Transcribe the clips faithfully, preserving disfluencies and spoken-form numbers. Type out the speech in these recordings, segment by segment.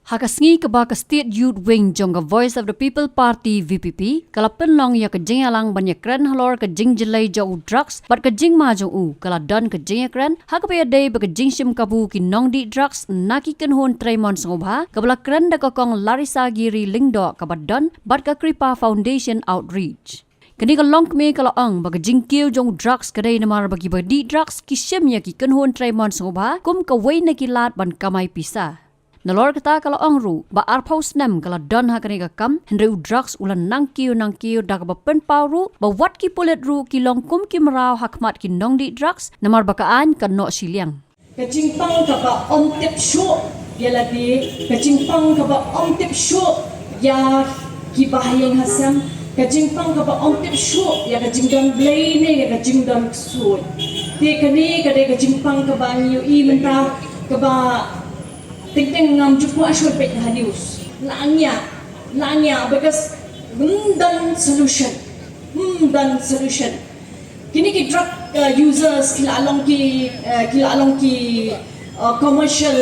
Ha ka sngi kaba ka State Youth Wing jong ka Voice of the People Party, V P P, ka la pynlong ïa ka jingïalang ban ïakren halor ka jingjyllei jong u drugs bad ka jingma jong u, ka la don ka jingïakren ha kaba ïadei bad ka jingshim kabu ki nongdih drugs na ki kynhun trei mon sngewbha, kaba la kren da ka Kong Larissa Giri Lyngdoh kaba don bad ka Kripa Foundation Outreach. Kane ka longkmie ka la ong ba ka jingkiew jong u drugs ka dei namar ba kiba dih drugs ki shim ïa ki kynhun trei mon sngewbha kum kawei na ki lad ban kamai pisa. Nalor kata ka la ong ruh ba arphew snem ka la don ha kane ka kam, hynrei u drugs u la nang kiew nang kiew, da kaba pynpaw ruh ba wat ki pulit ruh ki long kum ki mraw ha khmat ki nongdih drugs, namar ba ka aiñ ka noh shiliang. Ka jingpang kaba ym tip shuh ïa lade, ka jingpang kaba ym tip shuh ïa kiba ha ïing ha sem, ka jingpang kaba ym tip shuh ïa ka jingdon Blei ne ïa ka jingdon ksuid. Te kane ka dei ka jingpang kaba ngi ïohi mynta kaba teng teng ngam ju kwah shuh peit ha news. La ngiah, la ngiah, because ym don solution. Ym don solution. Kine ki drug, uh, users ki la long ki, uh, ki la long ki, uh, commercial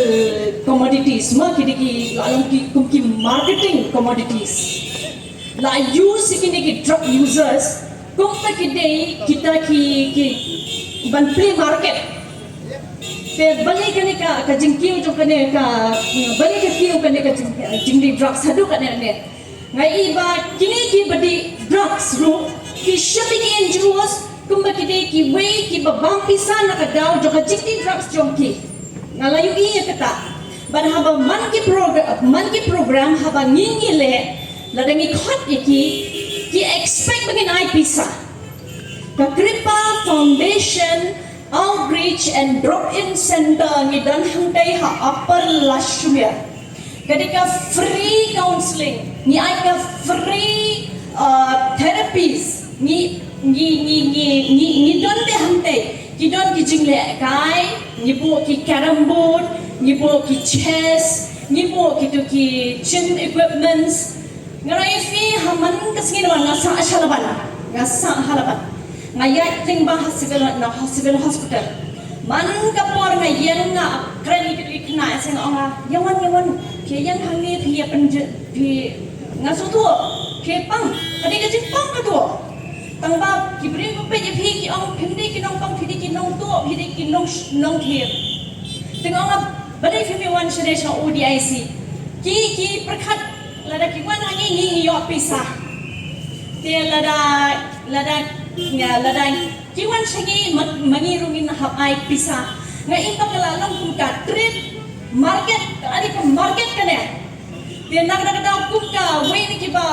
commodities, ma, kine ki la long ki kum ki marketing commodities. La use kine ki drug users kum ba ki dei kita ki, ki ban plie market. Te balei kane ka, ka jingkiew jong kane ka, balei ka kiew kane ka jing, jingdih drugs haduh kane ne. Nga i ba kine kiba dih drugs ruh ki shim ïa ki N G Os kumba ki dei kiwei kiba bang pisa na ka daw jong ka jingdih drugs jong ki. Nga la ïohi ïa kata. Bad haba man ki program, man ki program haba ngi ngi leh, lada ngi khot ïa ki, ki expect ba ngin ai pisa. Ka Kripa Foundation Outreach and Drop-in Center ngi don hangtei ha Upper Lashmer. Ka dei ka free counseling, ngi ai ka free, uh, therapies, ngi, ngi, ngi, ngi, ngi don te hangtei, ki don ki jinglehkai, ngi buh ki carrom board, ngi buh ki chess, ngi buh kitu ki gym equipments. Nga rai phi ha man ka sngi na nga sah sha Laban. Nga sah ha Laban. Nga ïaid lyngba ha civil, na ha civil hospital. Man ka por nga ïeng nga kren ïa ki khynnah, sa nga ong, ïa wan, ïa wan. Phi ïeng hangne phi ïa pynjah phi, nga sngewthuh. Phi pang, ka dei ka jingpang kato. Tang ba ki briew ba peit ïa phi ki ong phim dei ki nongpang, phi dei ki nongtuh, phi dei ki nong, nongthier. Te nga ong, balei phim ïa wan sha dei sha O D I C. Ki, ki pyrkhat lada ki wan ha ngi ngi ïoh pisa. Te lada, lada, ïa, lada ki wan sha ngi ma, ma ngi ruh ngin hap ai pisa. Nga i ba ka la long kum ka trade market, ka dei ka market kane. Te na ka daw kum kawei na kiba,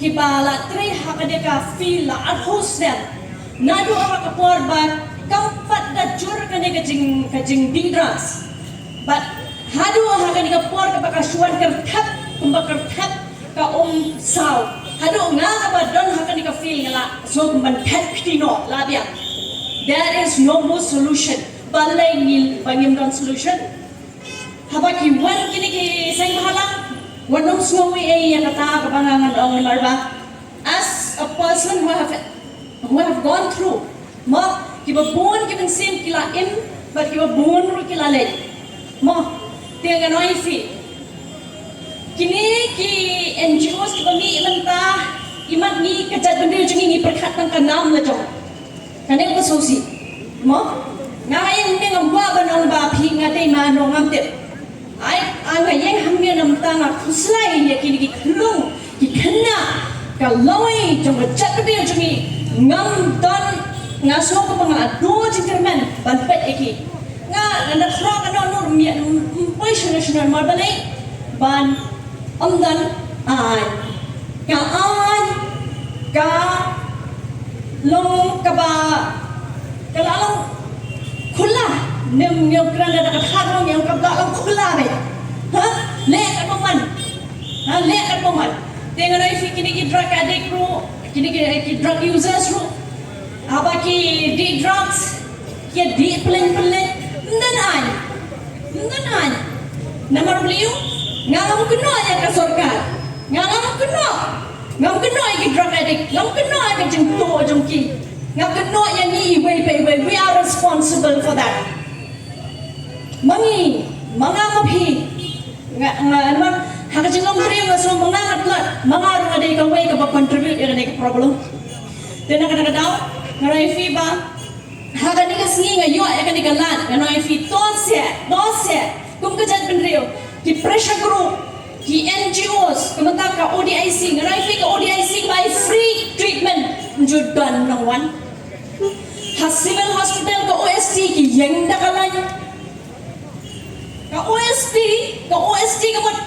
kiba la trei ha kane ka field la arphew snem. Naduh ha ka por ba kam pat da jur kane ka jing, ka jingdih drugs. Bad haduh ha kane ka por kaba ka shu wan kyrthep, kumba kyrthep ka um saw. Haduh nga kaba don ha kane ka field nga la sngew kumban thet kti noh la biang. There is no more solution. Balei ngi, ba ngim don solution. Haba ki wan kine ki seng bhalang, wat nym sngew ei ei ïa kata kaba nga ngan ong namar ba as a person who have, who have gone through, mo, kiba bun ki mynsiem ki la im bad kiba bun ruh ki la leit. Mo, te ngan ong ïa phi, kine ki N G Os kiba mih mynta, imat ngi ka jaitbynriew jong ngi ngi pyrkhat tang ka nam la jong. Kane ka sngewsih. Mo? Nga ïeng hangne ngam kwah ban ong ba phi nga dei mano ngam tip. Ai, a nga ïeng hangne namar nga khuslai ïa kine ki khyllung ki khynnah ka lawei jong ka jaitbynriew jong ngi. Ngam don, nga sngew kumba nga la duh jingkyrmen ban peit ïa ki. Nga, nga da khroh ka noh nur miet, ym poi shano shano namar balei ban ym don aiñ. Ka aiñ ka long kaba, ka la long khula. Nym, nym kren da ka thad long, nym, ka la long khula re. Ha? Leh katba man. Ha, leh katba man. Te nga rai phi kine ki drug addict ruh, kine ki, ki drug users ruh, haba ki dih drugs, ki dih pyllein pyllein, ym don aiñ. Ym don aiñ. Namar balei? Nga ngam kynnoh ïa ka sorkar. Nga ngam kynnoh. Ngam kynnoh ïa ki drug addict. Ngam kynnoh ïa ka jingtuh jong ki. Nga kynnoh ïa ngi iwei pa iwei. We are responsible for that. Ma ngi, ma nga ma phi. Nga nga namar ha ka jinglong briew nga sngewbha nga tlot ma nga ruh nga dei kawei kaba contribute ïa kane ka problem. Te na kata ka daw nga rai phi ba ha kane ka sngi nga ïoh ïa kane ka lad nga rai phi to se to se kum ka jaitbynriew ki pressure group ki N G Os ka mata ka O D I C nga rai phi ka O D I C ka bai free treatment njut ban nang wan ha civil hospital ka O S T ki ïeng da ka lain. Ka O S T, ka O S T ka mut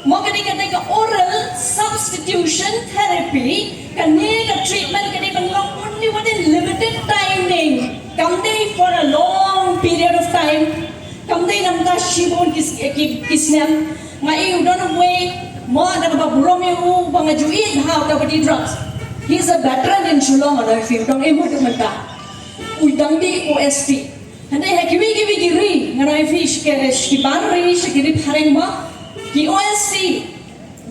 mo ka dei ka dei ka oral substitution therapy, ka ne ka treatment ka dei ban long only within limited timing. Kam dei for a long period of time. Kam dei namta shibun ki ki ki snem. Nga i u don wei mo da ka ba burom i u ba nga ju i ha ka ba di drugs. He is a veteran in Shillong and I feel dong i mo da mata. U dang di O S T. Hynrei ha kiwei kiwei ki ri nga roi phi sha ki bar ri sha ki ri phareng ba ki O S T.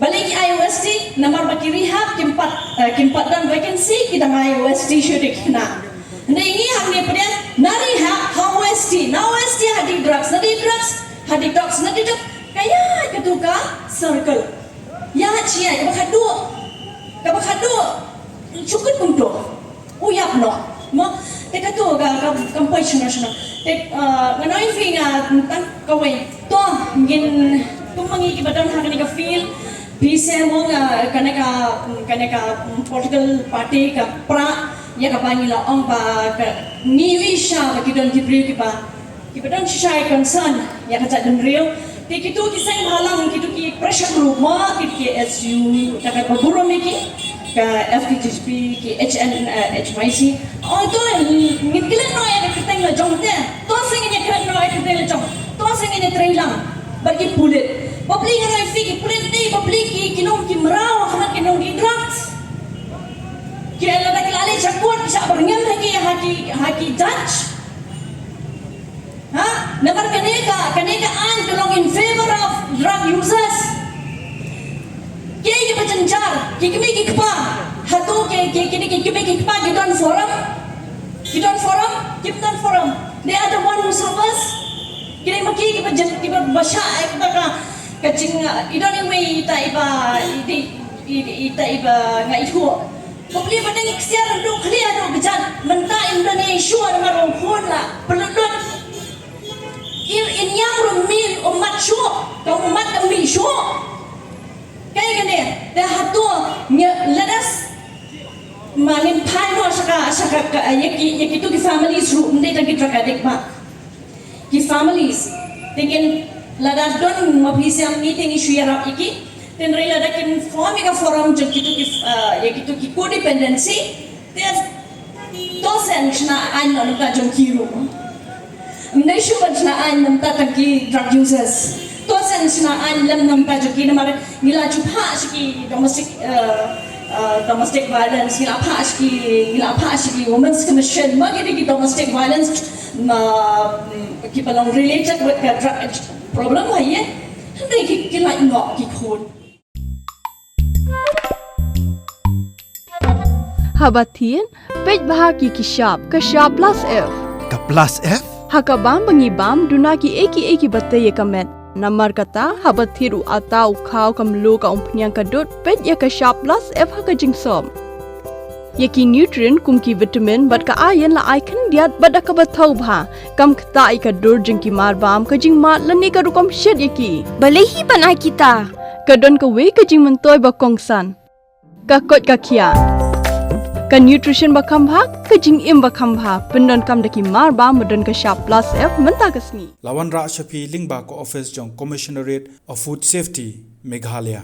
Balei ki ai O S T namar ba ki rehab kim pat eh, kim pat don vacancy ki dang ai O S T shuh de ki khynnah. Hynrei ngi hangne pdiang na rehab ha O S T na O S T ha di drugs na di drugs ha di drugs na di drugs. Ka ïa ka tu ka circle. Ïa chi ïa ka ba khadduh ka ba khadduh. Chukut kumto. U ïap noh. Mo te ka tu ka ka kam poi shano shano. Te eh, nga noi phi nga tang kawei. To ngin kum ma ngi ki ba don ha kane ka field. Phi se mo nga kane ka kane ka political party ka pra ïa ka ba ngi la ong ba ka ngi wi sha ba ki don ki briew ki ba ki ba don shisha i concern ïa ka jaitbynriew. Te kitu ki seng bhalang kitu ki pressure group mo kitu ki S U ta ka ba burom ïa ki ka F K J G P ki H N eh, H Y C. Oh to ngin klet noh ïa ka kyrteng la jong te. To seng ngin ïa klet noh ïa ka kyrteng la jong. To seng ngin ïa trei lang. Ba ki pulit. Ba pli ngan roi phi ki pulit ni ba pli ki ki nong ki mraw ha ki nong ki drugs. Ki la da ki la leh shakut ki shak berngem ha ki ha ki ha ki judge. Ha? Namar kane ka kane ka aiñ ka long in favor of drug users. Ki ki ba jynjar ki kmie ki kpa. Hato ki ki ki ki kmie ki kpa ki don forum. Ki don forum, ki don forum. They are the one who suffers. Ki dei ma ki ki ba jyn ki ba basha ek ba ka ka jing i don i wei i ta i ba i di i di i ta i ba nga i thuh. Ko pli ba dang ksiar duk khlieh duk kjat mynta Indonesia namar ong khun la pynlut lut. Ir in yang rum min umat shuh ka umat ka mi shuh. Kai kane da hato nge ladas ma ngin phai no saka saka ka ya ki ya ki tu ki families ru ndai ta ki drug addict ba. Ki families. Te kin lada don ma phi siam meeting issue ïarap ïa ki. Te hynrei lada kin form ïa ka forum jong kitu ki, ah, ïa kitu ki codependency. Te to sen shna aiñ na ka jong ki ruh. Mne shu ban shna aiñ na ka tang ki drug users. To sen shna aiñ lem na ka jong ki namar ngi la ju phah sha ki domestic, ah, ah, domestic violence, ngi la phah sha ki, ngi la phah sha ki women's commission, ma ki ki domestic violence. Ma, mm, ki ba long related with ka drug problem ha ye. Hynrei ki ki lait noh ki khun. Haba thied, peit bha ki ki shap, ka shap plus F. Ka plus F? Ha ka bam ba ngi bam, duna ki ei ki ei ki ba tei ïa ka met. Namar kata, haba thied u ata u khaw ka mluh ka umphniang ka dud, peit ïa ka shap plus F ha ka jingsop. Ïa ki nutrient kum ki vitamin bad ka iron la ai khyndiat bad da kaba thaw bha. Kam ktah ïa ka dur jong ki mar bam ka jingmad lane ka rukom shet ïa ki. Balei hi ban ai kita? Ka don kawei ka jingmyntoi ba kongsan. Ka koit ka khiah. Ka nutrition ba kham bha, ka jingim ba kham bha. Pyndonkam da ki mar bam ba don ka shap plus F mynta ka sngi. La wanrah sha phi lyngba ka office jong Commissionerate of Food Safety, Meghalaya.